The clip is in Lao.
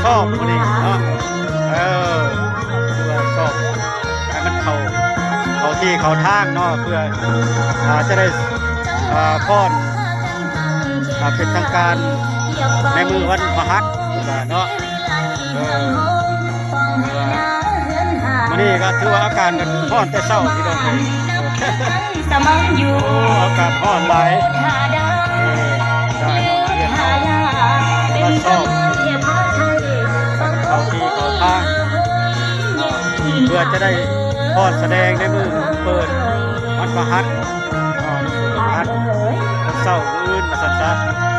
ຊອບມື້ນີ້ເນາະ ເອີ ຄືວ່າຊອບໃຫ້ມັນເຂົ້າ ເຂົ້າທີ່ເຂົ້າທາງເນາະ ເພື່ອ ອ່າ ຈະໄດ້ ອ່າ ຟ້ອນ ອ່າ ເປັນທາງການໃນມື້ວັນພະຫັດເນາະ ເອີ ມື້ນີ້ກໍຖືວ່າອາກາດກໍຮ້ອນແຕ່ເຊົ້າພີ່ນ້ອງເອີຍ ສະມັງຢູ່ ໂອ້ ອາກາດຮ້ອນຫຼາຍ ເອີ ໄດ້ມາຮຽນເຮົາ ມາຊອບ ເຂົ້າທີ່ເຂົ້າທາງ ເພື່ອຈະໄດ້ຟ້ອນສະແດງໃນມື້ເປີດວັນພະຫັດ ວັນພະຫັດ ເຊົ້າມື້ອື່ນວ່າຊັ້ນຊະ.